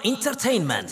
Entertainment.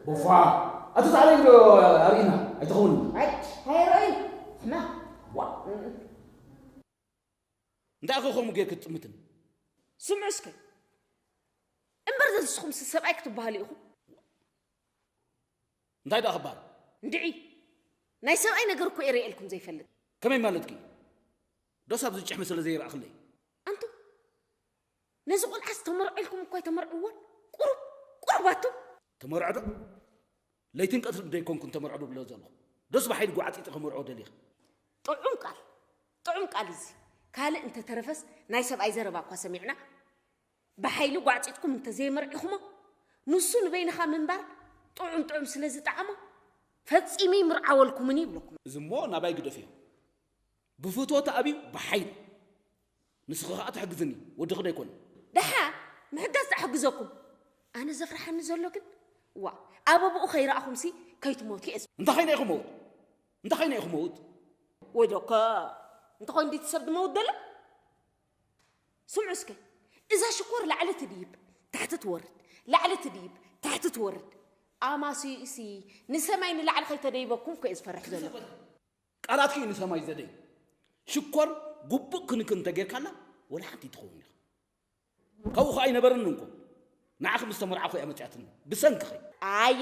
ቦፋ፣ ኣቶ ሳዕቤን ዶ ኣርእና ኣይትኸውን? ኣይ፣ ኣይረኣይ። ሕማ። ዋ። እንታይ ኢኺ ከምኡ ጌርኪ ትጥምትኒ? ስምዑ እስከ። እምበር ዘንስኹም ሰብኣይ ክትበሃሉ ኢኹም። እንታይ ደኣ ክበሃል? እንድዒ። ናይ ሰብኣይ ነገር እኮ እየ ርእየልኩም ዘይፈልጥ። ከመይ ማለትኪ? ዶስ ኣብዚ ጭሕሚ ስለ ዘይረኣኽለይ? ኣንቱም፣ ነዚ ቆልዓስ ተመርዖ ኢልኩም እኮ ኣይተመርዕዎን። ቁሩብ፣ ቁሩብ ኣቱም። ተመርዖ ዶ? ለይትን ቀትርን ዶ ኣይኮንኩን ተመርዖ ዶ ብሎ ዘለኹ? ዶስ ብሓይሊ ጓዕጺጸ ከመርዖ ደሊኺ? ጥዑም ቃል፣ ጥዑም ቃል እዚ። ካልእ እንተተረፈስ ናይ ሰብኣይ ዘረባ እኳ ሰሚዕና፣ ብሓይሊ ጓዕጺጽኩም እንተዘይመርዒኹሞ፣ ንሱ ንበይንኻ ምንባር ጥዑም ጥዑም ስለ ዝጠዓሞ፣ ፈጺሙ ይምርዓወልኩምን እዩ ይብለኩም። እዚ እሞ ናባይ ግደፍዮ። ብፍትወት ኣብዩ ብሓይሊ። ንስኺ ኸኣ ትሕግዝኒ፣ ወድኺ ዶ ኣይኮነን? ደሓ፣ ምሕጋዝ ትሕግዘኩም። ኣነ ዘፍርሓኒ ዘሎ ግን፣ ዋ፣ ኣበባኡ ከይረኣኹምሲ ከይትሞቱ እየ። እንታይ ኸይነ ኢኹ መውት? እንታይ ኸይነ ኢኹ መውት? ወይ ዶከ፣ እንተኾይኑ ድዩ እቲ ሰብ ድመውት ደሎ? ስምዑ እስከ፣ እዛ ሽኮር ላዕሊ ትድይብ፣ ታሕቲ ትወርድ፣ ላዕሊ ትድይብ፣ ታሕቲ ትወርድ። ኣማስዩሲ ንሰማይ ንላዕሊ ከይተደይበኩም እኮ እየ ዝፈርሕ ዘሎ። ቃላትኪ እዩ ንሰማይ ዘደይ። ሽኮር ግቡእ ክንክን እንተጌርካላ፣ ወላ ሓንቲ ትኸውን ኢኻ። ካብኡ ኸኣ ኣይነበረንን እኮ። ንዓኺ ምስ ተመርዓኹ እያ መጺኣትኒ። ብሰንክኺ። ኣይይ፣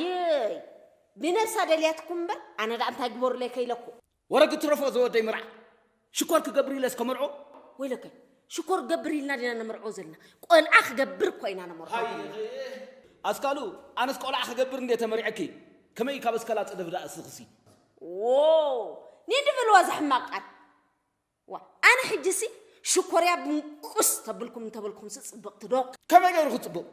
ንነብሳ ደልያትኩም እምበር፣ ኣነ ደኣ እንታይ ግበሩለይ ከይለኩ። ወረ ግትረፎ ዘወደይ መርዓ። ሽኮር ክገብር ኢለስ ከመርዖ? ወይለከ፣ ሽኮር ክገብር ኢልና ዲና ነመርዖ ዘለና? ቆልዓ ክገብር እኮ ኢና ነመርዖ። ሃይ፣ ኣስካሉ፣ ኣነስ ቆልዓ ክገብር እንዴ ተመሪዐኪ? ከመይ ካብ ኣስካላ ጽደፍ ደኣ እስኽሲ? ዎ፣ ኔዲ በልዋ እዛ ሕማቕ ቃል። ዋ፣ ኣነ ሕጂሲ ሽኮርያ ብንቁስ ተብልኩም እንተበልኩምሲ ጽብቕቲ ዶ? ከመይ ገይሩ ክጽብቕ?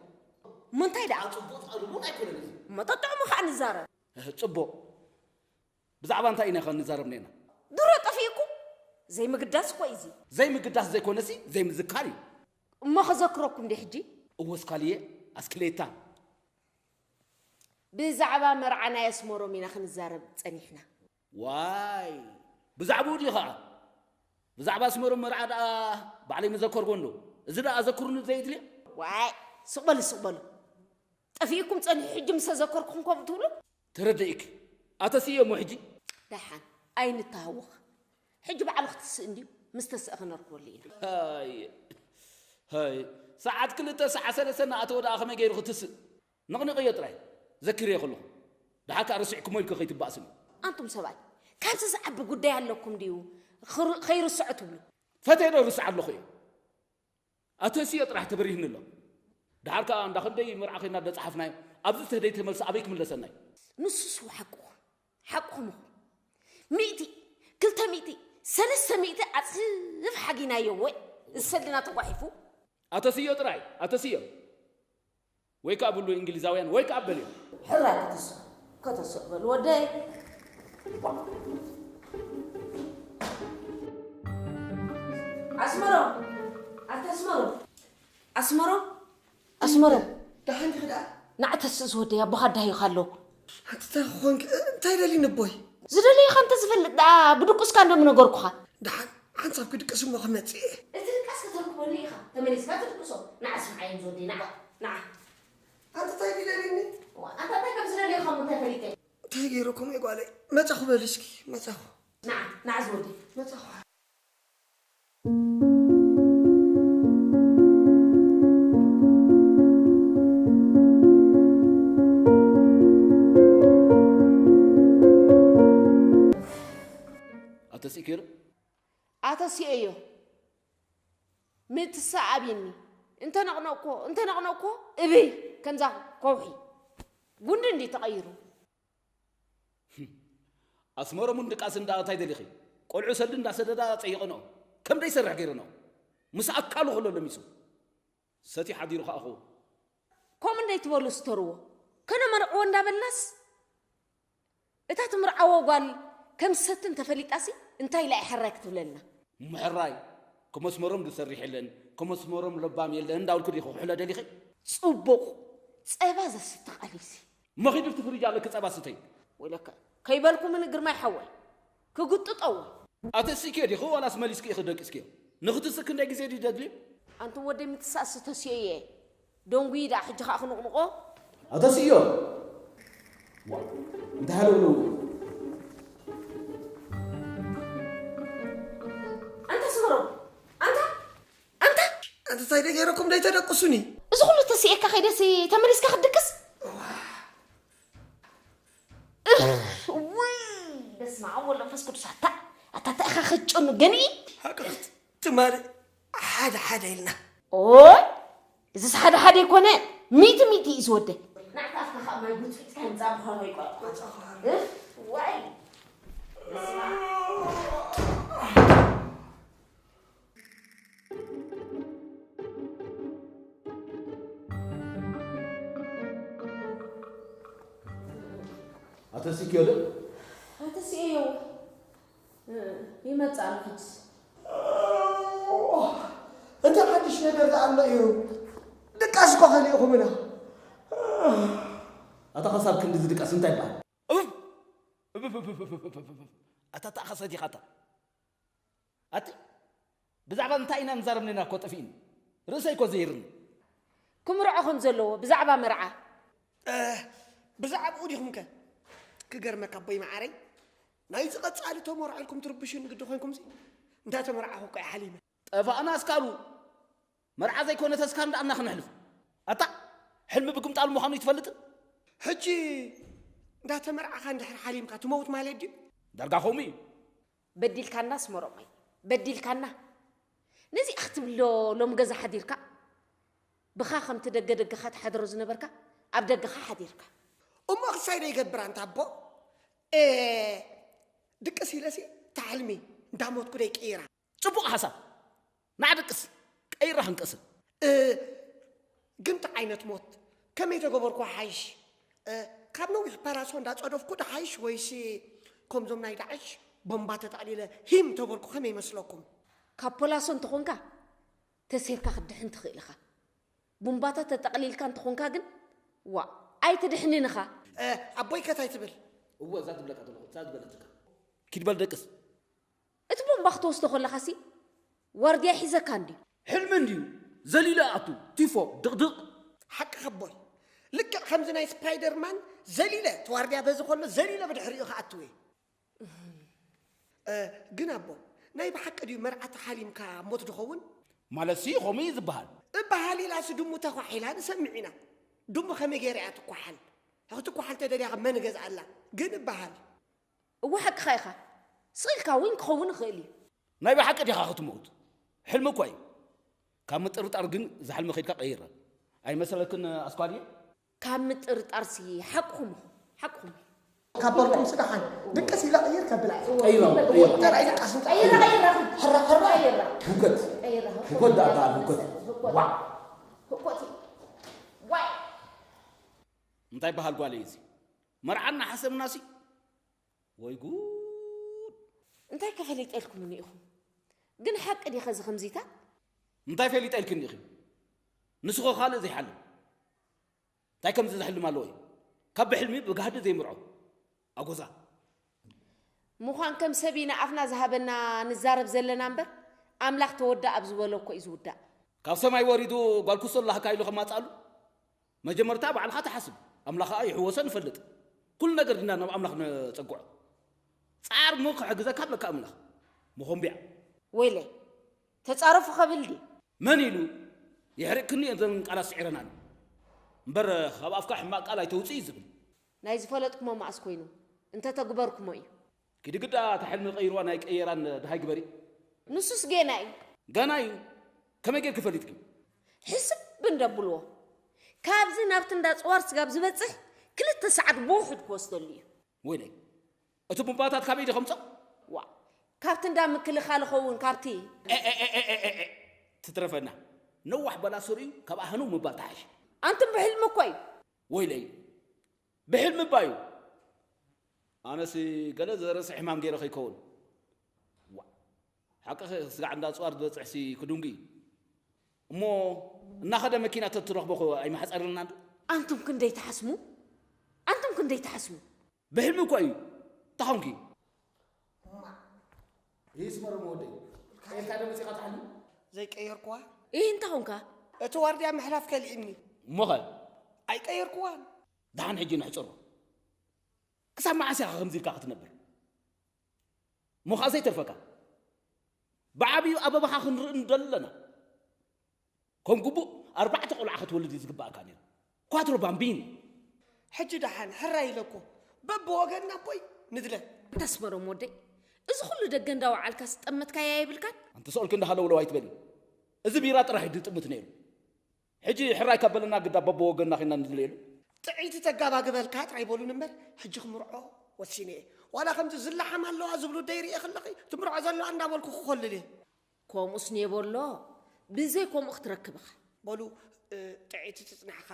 እሞ እንታይ ደኣ? ጽቡቕ ጻድቡን ኣይኮነን እዚ። እሞ ጠጥዑሙ ኸኣ ንዛረብ። እህ፣ ጽቡቕ። ብዛዕባ እንታይ ኢና ኸ ንዛረብ ኔና? ድሮ ጠፊእኩም? ዘይምግዳስ እኮ እዩ እዚ። ዘይምግዳስ ዘይኮነሲ ዘይምዝካር እዩ። እሞ ኸዘክረኩም ድየ ሕጂ? እወ ኣስካልየ፣ ኣስክሌታ። ብዛዕባ መርዓ ናይ ኣስመሮም ኢና ክንዛረብ ጸኒሕና። ዋይ፣ ብዛዕባኡ ድዩ ኸኣ? ብዛዕባ ኣስመሮም መርዓ ደኣ ባዕለይ መዘከርዎ እንዶ። እዚ ደኣ ኣዘክሩኒ ዘይድልዮ? ዋይ፣ ስቕ በሉ፣ ስቕ በሉ። ጠፊእኩም ጸኒሑ ሕጂ ምስ ተዘከርኩም ከምኡ ትብሉ? ተረዲእኪ። ኣተስእዮ እሞ ሕጂ? ደሓን፣ ኣይንተሃወኽ። ሕጂ ባዕሉ ክትስእ እንድዩ፣ ምስ ተስእ ክነርክበሉ ኢና። ሃይ፣ ሃይ፣ ሰዓት ክልተ፣ ሰዓት ሰለስተ እናኣተወ ደኣ ከመይ ገይሩ ክትስእ? ነቕንቕዮ ጥራይ፣ ዘኪርዮ ከለኹ። ደሓር ከኣ ረሲዕኩሞ ኢልኪ ከይትባእስኒ። ኣንቱም ሰብኣይ፣ ካብዚ ዝዓቢ ጉዳይ ኣለኩም ድዩ? ኽር-፣ ከይርስዖ ትብሉ? ፈትየ ዶ ርስዕ ኣለኹ እየ? ኣተስዮ ጥራሕ ተበሪህኒ ኣሎ። ደሓር ከኣ እንዳ ክንደይ መርዓ ኸይድና ደጸሓፍናዮ፣ ኣብዚ ተደይ ተመልሰ ኣበይ ክምለሰናይ? ንሱስ ሓቅኹም፣ ሓቅኹም ኢኹም። ሚእቲ፣ ክልተ ሚእቲ፣ ሰለስተ ሚእቲ ኣጽፍ ሓጊናዮ ወይ ዝሰልና ተጓሒፉ። ኣተስዮ ጥራይ፣ ኣተስዮ። ወይ ከኣ ብሉ እንግሊዛውያን፣ ወይ ከኣ በልዮ። ሕራይ ከተስእ፣ ከተስእ በሉ ወደይ። ኣስመሮም፣ ኣታ ኣስመሮም፣ ኣስመሮም፣ ኣስመሮም። ደሓን ዲኺ ደኣ? ንዓ ተስእ ዝወደይ፣ ኣቦኻ ዳሂኻ ኣሎ። ኣቲ እንታይ ክኾንኪ? እንታይ ደልዩ ንቦይ? ዝደለየኻ እንተ ዝፈልጥ ደኣ ብድቁስካ እንዶ ምነገርኩኻ። ደሓን ሓንሳብ ክድቅስ እሞ ክመጽእ እየ። እቲ ድቃስ ከተርክበሉ ኢኻ። ተመሊስካ ትድቅሶ። ንዓ ስምዓዮም ዝወደይ፣ ንዓ፣ ንዓ። ኣንቲ እንታይ ድዩ ደልዩኒ? ዋ፣ ኣንታ እንታይ ከም ዝደለየኻ እሞ እንታይ ፈሊጠ? እንታይ ገይረኩም እየ ጓለይ? መጻኹ በሊ እስኪ፣ መጻኹ። ንዓ፣ ንዓ ዝወደይ። መጻኹ። ኣተሲእክዮ ዶ? ኣተሲኤዮ። ምትሳእ ኣብይኒ። እንተ ነቕነቕኮ፣ እንተ ነቕነቕኮ፣ እብይ፣ ከምዛ ከውሒ። ጉንዲ እንዲ ተቐይሩ። ኣስመሮምን ድቃስን ደኣ እንታይ ደሊኺ? ቆልዑ ሰልዲ እንዳሰደዳ ጸይቐንኦ። ከም ደይሰርሕ ገይረንኦ። ምስ ኣካሉ ከሎ ለሚሱ። ሰትዩ ሓዲሩ ከኣ ክው። ከምኡ እንደይትበሉ ስተርዎ። ከነመርዕዎ እንዳበልናስ እታ ትምርዓዎ ጓል ከም ዝሰቲ እንተፈሊጣሲ እንታይ ኢላ እያ ሕራይ ክትብለልና? ምሕራይ ከመስመሮም ዝሰርሕ የለን፣ ከመስመሮም ለባም የለን እንዳበልኩ ዲኹ ክሕሎ ደሊኺ? ጽቡቕ ጸባ ዘስቲ ቃልሲ። መኺዱ ኣብቲ ፍሪጅ ኣለኪ ጸባ ስተይ። ወይለከ ከይበልኩምን ግርማይ ሓወይ ክግጥጠዎ። ኣተሲክዮ ዲኺ ዋላስ መሊስኪ ኢኺ ደቂስክዮ? ንኽትስኪ ክንደይ ግዜ ድዩ ደድልዩ? ኣንቱም ወደይ ምትሳእሲ ተሲኤ እየ። ደንጉዩ ደኣ ሕጂ ኸኣ ክንቕንቖ። ኣተሲዮ እንታይ ሃለው ነው? ኣንታ ስመሮም ኣንታ ኣንታ ኣንታ እንታይ ደገይረኩም ደይተደቅሱኒ? እዚ ኩሉ ተሲኤካ ከይደሲ ተመሊስካ ክትድቅስ? ውይ በስመ ኣብ ወወልድ ወመንፈስ ቅዱስ ኣታ ኣታ ተእኻ ክትጨኑ ገንኢ ሓቅኽት ትማሊ ሓደ ሓደ ኢልና ኦይ እዚስ ሓደ ሓደ ኣይኮነ ሚእቲ ሚእቲ እዩ ዝወደ ናዕታ ኣፍካ ከዓ ማይ ጉፅኢት ከምፃ ምዃኑ ኣይቆርቆ ዋይ በስመ ኣብ ኣተሲክዮ ዶ? ኣተሲኤዮ ይመጽእ ኣሎ ሕጅስ። እንታይ ሓድሽ ነገር ደኣ ኣሎ እዩ? ድቃስ እኮ ከሊእኹምና። ኣታ ኸሳብ ክንድዚ ድቃስ እንታይ ይበሃል? እፍ! እፍ! እፍ! እፍ! እፍ! እፍ! እፍ! ኣታ ተኣኸሰት ኢኻ ኣታ። ኣቲ ብዛዕባ እንታይ ኢና ንዛረብ ነና እኮ ጠፊእኒ። ርእሰይ እኮ ዘይርኒ። ክምርዖ ከም ዘለዎ ብዛዕባ መርዓ። ብዛዕባኡ ዲኹምከ? ክገርመካ ኣቦይ መዓረይ፣ ናይዚ ቀጻሊ ተመርዖ ኢልኩም ትርብሹኒ ግዲ ኮይንኩምሲ እንዳተመርዓኹ እኮ እየ ሓሊመ። ጠፋእና ኣስካሉ መርዓ ዘይኮነ ተስካር እንዳኣልና ክነሕልፍ ኣታ ሕልሚ ብግምጣል ምዃኑ ይትፈልጥ ሕጂ እንዳተመርዓኻ እንድሕር ሓሊምካ ትመውት ማለት ድዩ ዳርጋ ከምኡ እዩ በዲልካና ኣስመሮመይ በዲልካና ነዚኣ ክትብል ዶ ሎም ገዛ ሓዲርካ ብኻ ከምቲ ደገ ደገኻ ትሓድሮ ዝነበርካ ኣብ ደገኻ ሓዲርካ እሞ ክሳይ ዶ ይገብር ኣንታ ኣቦ ድቅስ ኢለሲ ታሕልሚ እንዳሞትኩ ደይ ቅይራ ጽቡቕ ሓሳብ ንዓ ደቅስ ቀይራ ክንቀስን ግን እንታይ ዓይነት ሞት ከመይ ተገበርኩ ሓይሽ ካብ ነዊሕ ፓላሶ እንዳጸደፍኩ ድሓይሽ ወይሲ ከምዞም ናይ ዳዕሽ ቦምባ ተጠቕሊለ ሂም ተበልኩ ከመይ ይመስለኩም ካብ ፖላሶ እንተኾንካ ተሴርካ ክትድሕን ትኽእል ኢኻ ቡምባታት ተጠቕሊልካ እንተኾንካ ግን ዋእ ኣይትድሕንን ኢኻ ኣቦይ ከታይ ትብል እወ እዛ ትብለካ ዘለኹ እዛ ዝበለትካ ኪድ በል ደቅስ እቲ ቦምባ ክትወስዶ ከለኻሲ ዋርድያ ይሒዘካ እንድዩ። ሕልሚ እንድዩ ዘሊሉ ይኣቱ ቲፎ ድቕድቕ። ሓቅኻ ኣቦይ ልክዕ ከምዚ ናይ ስፓይደርማን ዘሊለ እቲ ዋርድያ በዚ ከሎ ዘሊለ ብድሕሪኡ ክኣቱ እየ። ግን ኣቦ ናይ ብሓቂ ድዩ መርዓ ተሓሊምካ ሞት ድኸውን? ማለትሲ ከምኡ እዩ ዝበሃል። እበሃል ኢላሲ ድሙ ተዃሒላ ንሰምዕ ኢና። ድሙ ከመይ ገይራ እያ ትኳሓል? ክትኳሓል ተደልያ ከ መን እገዝኣላ? ግን እበሃል። እወ ሓቅኻ ኢኻ። ስቕ ኢልካ እውን ክኸውን ይኽእል እዩ። ናይ ብሓቂ ዲኻ ክትመውት? ሕልሚ እኳ እዩ። ካብ ምጥርጣር ግን እዚ ሕልሚ ከይድካ ቀይራ። ኣይመሰለክን ኣስኳልየ? ካብ ምጥርጣርሲ ሓቅኹም ኢኹም። ሓቅኹም እዩ። ካብ በልኩም ስጋሓን ድቅስ ኢለ ቀይር ከብላ። ቀይራ፣ ቀይራ። ወደር ኣይደቃስን። ቀይራ፣ ቀይራ። ሕራ፣ ሕራ። ቀይራ። ህውከት፣ ቀይራ። ህውከት ደኣ በሃል፣ ህውከት። ህውከት። ዋዕ። ህውከት እዩ። ዋይ። እንታይ በሃል ጓለይ እዚ? መርዓ እናሓሰብናሲ ወይ ጉድ! እንታይ ከ ፈሊጠልኩምኒ ኢኹም? ግን ሓቂ ድዩ ኸዚ ከምዚታት? እንታይ ፈሊጠልክኒ ኢኺ? ንስኺ ካልእ ዘይሓልም እንታይ ከምዚ ዘሕልም ኣለዎ እዩ? ካብ ብሕልሚ ብጋህዲ ዘይምርዖ ኣጎዛ። ምዃን ከም ሰብ ኢና ኣፍና ዝሃበና ንዛረብ ዘለና እምበር ኣምላኽ ተወዳእ ኣብ ዝበሎ እኮ እዩ ዝውዳእ። ካብ ሰማይ ወሪዱ ጓል ኩሶ ኣላህካ ኢሉ ከማፅኣሉ? መጀመርታ ባዕልኻ ትሓስብ፣ ኣምላኽ ኸኣ ይሕወሶ ንፈልጥ። ኩሉ ነገር ድና ናብ ኣምላኽ ነጸግዖ። ጻዕር እሞ ክሕግዘካ ኣለካ ኣምላኽ። መኾምቢያ። ወይለይ፣ ተጻረፉ ከብል ድዩ? መን ኢሉ? የሕሪቕክኒ እየን ዘን ቃላት ስዒረናኒ። እምበር ካብ ኣፍካ ሕማቕ ቃል ኣይተውጽእ እዩ ዝብል። ናይ ዝፈለጥኩሞ መኣስ ኮይኑ? እንተ ተግበርኩሞ እዩ። ኪዲ ግዳ እታ ሕልሚ ቀይርዋ ናይ ቀየራን ደሃይ ግበሪ። ንሱስ ጌና እዩ። ገና እዩ። ከመይ ጌርኪ ፈሊጥኪ? ሕስብ እንደ ብልዎ ካብዚ ናብቲ እንዳ ጽዋር ስጋብ ዝበጽሕ ክልተ ሰዓት ብውሑድ ክወስደሉ እዩ። ወይለይ እቲ ቡምባታት ካበይ ዶ ከምጾ? ዋ፣ ካብቲ እንዳ ምክልኻል ኸውን፣ ካብቲ። ኤ፣ ኤ፣ ኤ፣ ኤ፣ ኤ፣ ኤ፣ ትትረፈና። ነዋሕ በላ ስሪኡ ካብ ኣህኑ ምባል ተሓሽ። ኣንቱም ብሕልሚ እኮ እዩ። ወይለይ፣ ብሕልሚ እባ እዩ። ኣነሲ ገለ ዘረስዕ ሕማም ገይረ ከይከውን። ዋ፣ ሓቅኺ ስጋዕ እንዳ ኣጽዋር ዝበጽሕሲ ክዱንጊ። እሞ እናኸደ መኪና ተትረኽቦ ኸ ኣይመሓጸርልናን ዶ? ኣንቱም ክንደይ ትሓስሙ? ኣንቱም ክንደይ ትሓስሙ? ብሕልሚ እኮ እዩ። እንታይ ኾንኪ? ይስመሮም ወደይ። ቀይርካ ዶ መጺኻ ትሓልዩ? ዘይቀየርኩዋ። ይህ እንታይ ኾንካ? እቲ ዋርድያ ምሕላፍ ከሊእኒ። እሞኸ? ኣይቀየርኩዋን። ደሓን ሕጂ ንሕጽሮ። ክሳብ መዓስ ኢኻ ከምዚ ኢልካ ክትነብር? እሞ ኸኣ ዘይተርፈካ። ብዓብዩ ኣበባኻ ክንርኢ ንደሊ ኣለና። ከም ግቡእ ኣርባዕተ ቆልዓ ክትወልድ እዩ ዝግባኣካ ነይሩ። ኳትሮ ባምቢኒ። ሕጂ ደሓን ሕራይ ኢለ እኮ በብወገንና እኮይ ንድለ። ኣንታ ኣስመሮም ወደይ፣ እዚ ኩሉ ደገ እንዳወዓልካ ዝጠመትካያ የብልካን? ኣንቲ ሰኦል ክንዲ ሃለውለው ኣይትበሊ። እዚ ቢራ ጥራሕ እዩ ዝጥምት ነይሩ። ሕጂ ሕራይ ካብ በለና ግዳ በብወገንና ኺና ንድለየሉ። ጥዕይቲ ተጋባግበልካ ጥራይ በሉኒ እምበር፣ ሕጂ ክምርዖ ወሲነ እየ። ዋላ ከምዚ ዝለሓም ኣለዋ ዝብሉ ደይርኢ ከለኺ፣ ትምርዖ ዘለዋ እንዳበልኩ ክኾልል እየ። ከምኡስ ኔቦ ኣሎ፣ ብዘይ ከምኡ ክትረክብ ኢኻ። በሉ፣ እ፣ ጥዕይቲ ትጽናሕካ፣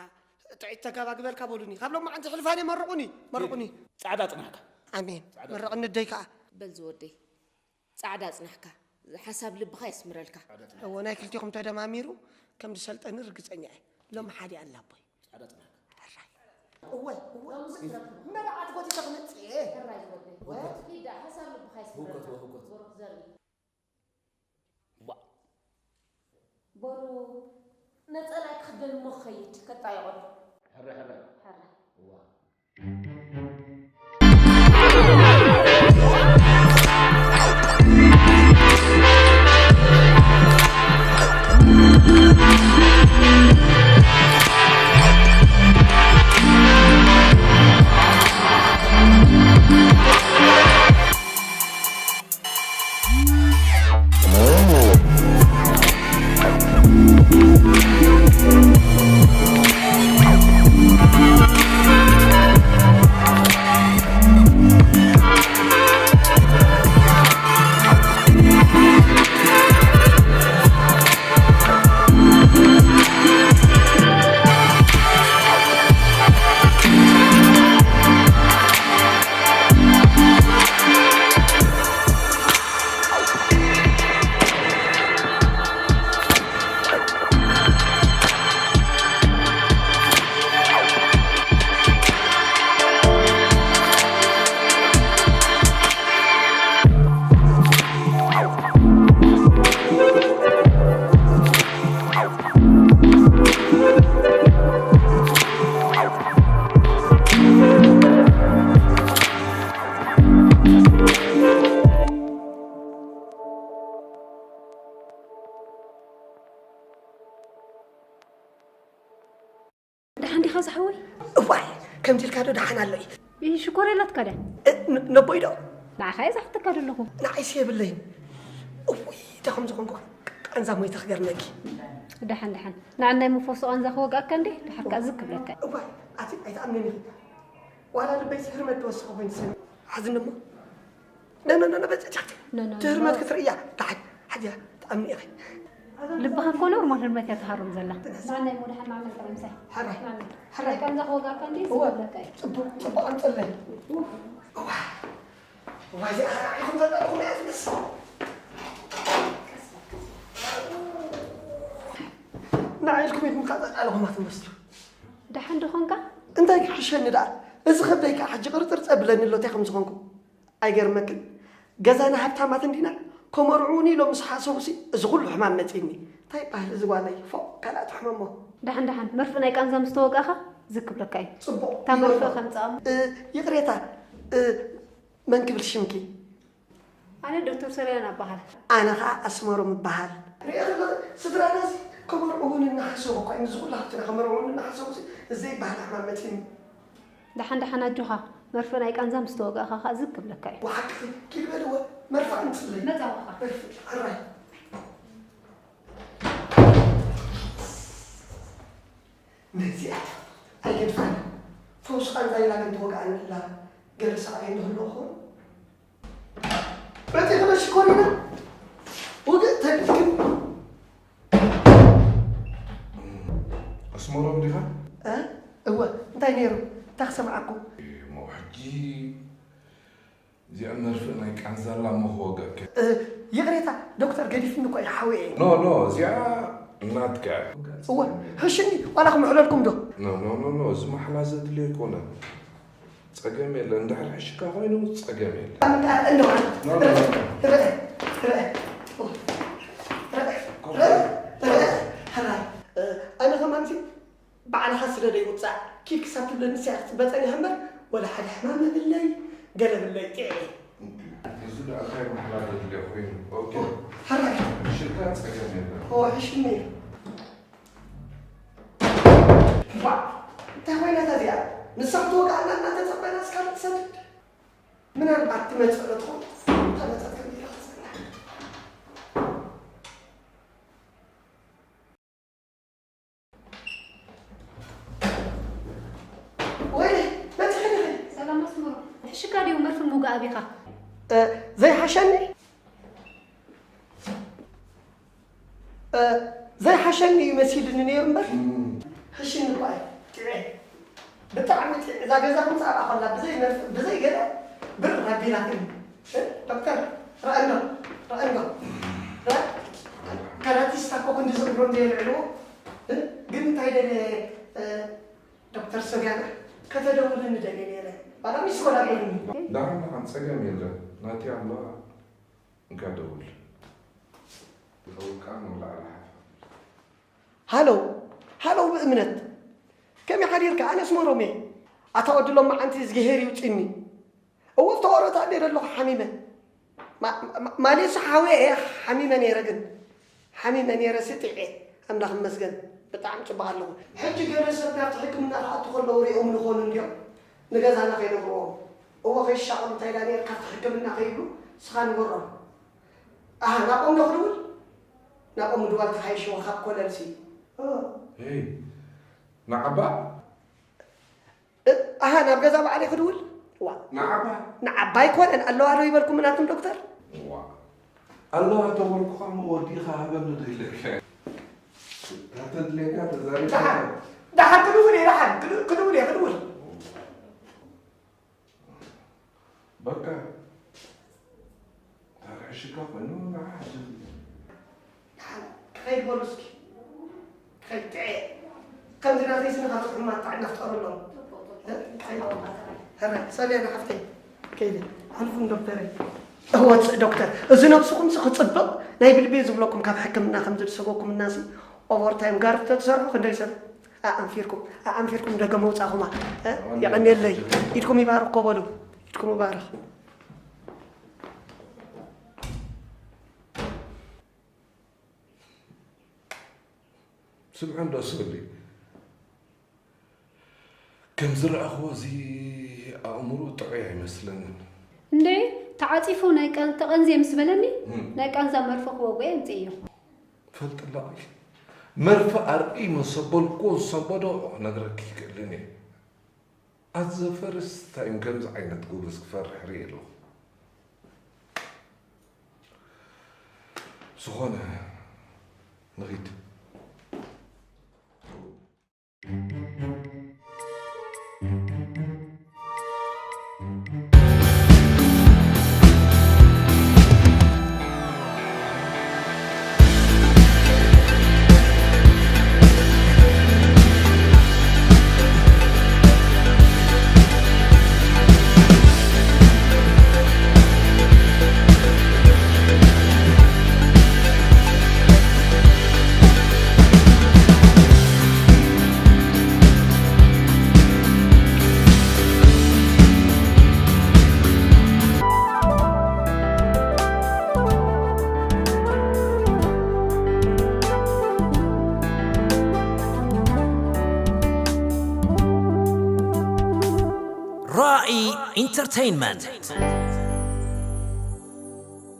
ጥዕይቲ ተጋባግበልካ በሉኒ። ካብ ሎማዓንቲ ሕልፋኒ መርቑኒ፣ መርቑኒ። ጻዕዳ ጽናሕካ። ኣሜን። ጻዕዳ። መርቕኒ ኣደይ ከኣ። በል ዝወደይ፣ ጻዕዳ ጽናሕካ። ሓሳብ ልብኻ የስምረልካ። እወ፣ ናይ ክልቲኹም ተደማሚሩ ከም ዝሰልጠኒ ርግጸኛ እየ። ሎም ሓደ ኣላቦይ። ጻዕዳ ጽናሕካ። ሕራይ። እወ፣ እወ። መርዓት ጎቲተ ክመጽእ እየ። ሕራይ ዝወደይ። እወ። ኪዳ፣ ሓሳብ ልብኻ የስምረልካ። ህውከት፣ ህውከት። ብሩኽ ዘርኢ። ዋ። በሩ ነጸላይ ክኽደን እሞ ክኸይድ፣ ከጣየቖ። ሕረ፣ ሕረ። ሕረ። ዋ። ደሓን ዲኻ ዝሓወይ? እዋይ፣ ከምዚ ኢልካ ዶ ደሓን ኣሎ እዩ? ይህ ሽኮር የላትካ ድያ? እ፣ ን-፣ ነቦይ ዶ? ንዓኻ እየ ዝሓተካ ዘለኹ። ንዓይሲ የብለይን። እውይ፣ እንታይ ከም ዝኾንኩ ቃንዛ ሞይተ ክገርመኪ። ደሓን፣ ደሓን። ንዓን ናይ መፈወሲ ቃንዛ ክወግኣካ እንዴ? ደሓር ከኣ ዝግ ክብለካ። እዋይ፣ ኣቲ ኣይትኣምንን ኢኺ። ዋላ ልበይሲ ህርመት ትወስኽ ኮይኑ ትሰምዕ። ሓዝኒ እሞ። ነ፣ ነ፣ ነ፣ ነ፣ በጃ፣ ጃ፣ ጃ። ነ፣ ነ፣ ትህርመት ነ። ክትርእያ። ደሓን፣ ሓዚያ፣ ትኣምኒ ኢኺ። ልብኻ እኮ ኖርማል ህርመት እያ ትሃርም ዘላ። ብነስ። ንዓናይ እሞ ደሓን ማዕመል ጥራይ ምሳይ። ሕራይ። ማዕመል። ሕራይ። ጥራይ ቃንዛ ክወግኣካ እንዴ? እወ። ዝብለካ እዩ። ጽቡቕ፣ ጽቡቕ ኣምጽለይ። እዋ። እዋ፣ እዚኣ ኸኣ ንዓኹም ዘላልኹም እያ ትመስል። ንዓይ ኢልኩም ኢልኩም ከኣ ዘላልኹም እያ ትመስሉ። ደሓን ዶ ኾንካ? እንታይ ክሕሸኒ ደኣ? እዚ ከብደይ ከኣ ሕጂ ቅርጽርጽ ኣብለኒ ኣሎ፣ እንታይ ከም ዝኾንኩ። ኣይገርመክን? ገዛና ሃብታማት እንዲና፣ ከመርዕዉኒ ኢሎም ምስ ሓሰቡሲ እዚ ኩሉ ሕማም መጺእኒ። እንታይ ይበሃል እዚ ጓለይ? ፎእ፣ ካልኣት ሕመሞ። ደሓን ደሓን፣ መርፍእ ናይ ቃንዛ ምስ ተወጋእኻ ዝግ ክብለካ እዩ። ጽቡቕ። እታ መርፍእ ይበሎ። ከምጽኣ እሞ። እ፣ ይቕሬታ፣ እ፣ መን ክብል ሽምኪ? ኣነ ዶክተር ሶልያና እበሃል። ኣነ ኸኣ ኣስመሮም እበሃል። ርኤ ዘለኺ፣ ስድራናሲ ከመርዕዉኒ እናሓሰቡ እኳ እዮም፣ እዚ ኩሉ ሃብትና ከመርዕዉኒ እናሓሰቡሲ ዘይበሃል ሕማም መጺእኒ። ደሓን ደሓን ኣጆኻ፣ መርፍእ ናይ ቃንዛ ምስ ተወጋእኻ ኸኣ ዝግ ክብለካ እዩ። ወሓቅኺ፣ ኪድ በልዎ፣ መርፍእ ኣምጽለይ። መጻወኻ። መርፍእ፣ ሕራይ። ነዚኣ ኣይገድፋን። ፈውሲ ቃንዛ ኢላ ግን ትወግኣኒ ኣላ። ገለ ሳዕቤን ዶ ህልዎ ኸውን? ኮሪና ውግእ ተድግም። ኣስመሮም ዲኻ? እ? እወ፣ እንታይ ነይሩ? እንታይ ክሰምዓኩም? እሞ ሕጂ እዚኣ መርፍእ ናይ ቃንዛላ እሞ ክወግኣካ። እ፣ ይቕሬታ ዶክተር፣ ገዲፍኒ እኮ እዩ ሓውየ። ኖ ኖ፣ እዚኣ ናትካ። እወ፣ ሕሽኒ ዋላ ክምሕለልኩም ዶ? ኖ ኖ ኖ ኖ፣ እዚ ማሕላ ዘድልዮ ኣይኮነን። ጸገም የለን፣ እንድሕር ሕሽካ ኮይኑ ጸገም የለን። ኣምጣ እንደው ኖ ኖ ኖ። ርአ ርአ ርአ ርአ ርአ ርአ። ሕራይ፣ እ፣ ኣነ ከማንሲ ባዕልኻ ስደደይ ውፃእ ኪድ ክሳብ ትብለኒ ንስያ ክትፅበ ፀኒሐ እምበር ወላ ሓደ ሕማም የብለይ ገለ ብለይ ጥዕየ። እዚ ደኣ እንታይ ማሕላ ዘድልዮ ኮይኑ? ኦኬ። ሕራይ ሽካ ጸገም የለን። ኦ፣ ሕሽኒ። ዋ፣ እንታይ ኮይና እታ እዚኣ? ንሳ ክትወግኣና እናተጸበና እስካብ ትሰድድ? ምናልባት ትመጽእ ዶ ትኾን? ተመጸት ከም ኢላ ክትጽናሕ። ወይ፣ መጺኺ ዲኺ? ሰላም ኣስመሮም፣ ሕሽካ ድዩ መርፍእ ምውጋእ ኣቢኻ? እ፣ ዘይሓሸኒ? እ፣ ዘይሓሸኒ እዩ መሲልኒ ነይሩ እምበር፣ ሕሽኒ እኳ እዩ። ጥዑይ። ብጣዕሚ ጥዑይ። እዛ ገዛ ከምዚ ኣብኣ ከላ ብዘይ መርፍእ፣ ብዘይ ገለ ብር ኣቢላትኒ። እ፣ ዶክተር፣ ረኣዮ፣ ረኣዮ። ረ-፣ ካራቲስታ እኮ ክንዲ ዝብሎ እንደ የልዕልዎ። እ፣ ግን እንታይ ደለ፣ እ፣ ዶክተር ሶርያና፣ ከተደውልኒ ደልየ ነይረ። ዋላ ሚስ ኮል ኣቢሉኒ። ደሓን፣ ደሓን፣ ጸገም የለን። ናተይ ኣሎ። እንካ ደውል። ይኸውን ከኣ ንላዕሊ ሓፍ። ሃሎ፣ ሃሎ ብእምነት። ከመይ ሓዲርካ? ኣነስ መሮም እየ። ኣታ ወዲ ሎማዓንቲ እዝግሄር ይውፅኒ። እወ፣ ዝተቆረተ ኣደ ዘለኹ ሓሚመ። ማ-፣ ማ-፣ ማሌትሲ ሓውየ እየ ሓሚመ ነይረ፣ ግን ሓሚመ ነይረ ስጢዐ። ኣምላኽ ይመስገን፣ ብጣዕሚ ጽቡቕ ኣለኹ። ሕጂ ገለ ሰብ ናብቲ ሕክምና ክኣቱ ከለዉ ሪኦም ዝኾኑ እንድዮም። ንገዛና ከይነግርዎም። እወ፣ ከይሻቐሉ እንታይ ኢላ ነይር ካብቲ ሕክምና ከይብሉ፣ ንስኻ ንገሮም። ኣሃ፣ ናብኦም ዶ ክድውል? ናብኦም ምድዋል ተሓይሽዎ ካብ ኮለልሲ። ኦ። ሄይ፣ ንዓባ? እ፣ ኣሃ፣ ናብ ገዛ ባዕለይ ክድውል? ዋ። ንዓባ? ንዓባ ኣይኮነን፣ ኣለዋ ዶ ይበልኩም ናትም ዶክተር? ዋ። ኣለዋ ተበልኩኻ እሞ ወዲእኻ ሃበኒ ዶ ኢለካ? እታ ተድልየካ ተዛሪብካ? ደሓን፣ ደሓን ክድውል እየ፣ ደሓን ክድ-፣ ክድውል እየ፣ ክድውል። በቃ። ታርሕሽካ ኮይኑ ንዓ ሓጅ። ደሓን ክኸይድ በሉ እስኪ። ክኸይድ ጥዕየ። ከምዚ ናተይ ስኒ ካልኦት ሕሙማት ጥዕና ፍጠሩሎም። እ? ክኸይድ። ሕራይ፣ ሰልያ ንሓፍተይ። ከይደ። ኣልፉን ዶክተረይ። እወ፣ ዶክተር፣ እዚ ነብስኹምሲ ክጽብቕ ናይ ብልቢ ዝብለኩም ካብ ሕክምና ከም ዝድሰገኩም እናሲ ኦቨርታይም ጋርድ ተትሰርሑ ክንደይ ሰብ ኣኣንፊርኩም፣ ኣኣንፊርኩም ደገ መውጻኹማ። እ? የቐንየለይ። ኢድኩም ይባርኽ እኮ በሉ። ኢድኩም ይባርኽ። ስምዑ እንዶ ሶሊ፣ ከም ዝረኣኽዎ እዚ ኣእምሮ ጥዑይ ኣይመስለንን። እንዴ፣ ተዓጺፉ ናይ ቀል-፣ ተቐንዝየ ምስ በለኒ፣ እም። ናይ ቃንዛ መርፈ ክወግኦ የምጽእ እዩ። ፈልጥላቒ፣ መርፈ ኣርእይ መሰበልኩ ሰበዶ ክነግረኪ ይክእልን እየ። ኣት ዘ ፈርስት ታይም ከምዚ ዓይነት ጎበዝ ክፈርሕ ርእየ ኣለኹ። ዝኾነ፣ ንኺድ። ራኢ ኢንተርቴይንመንት።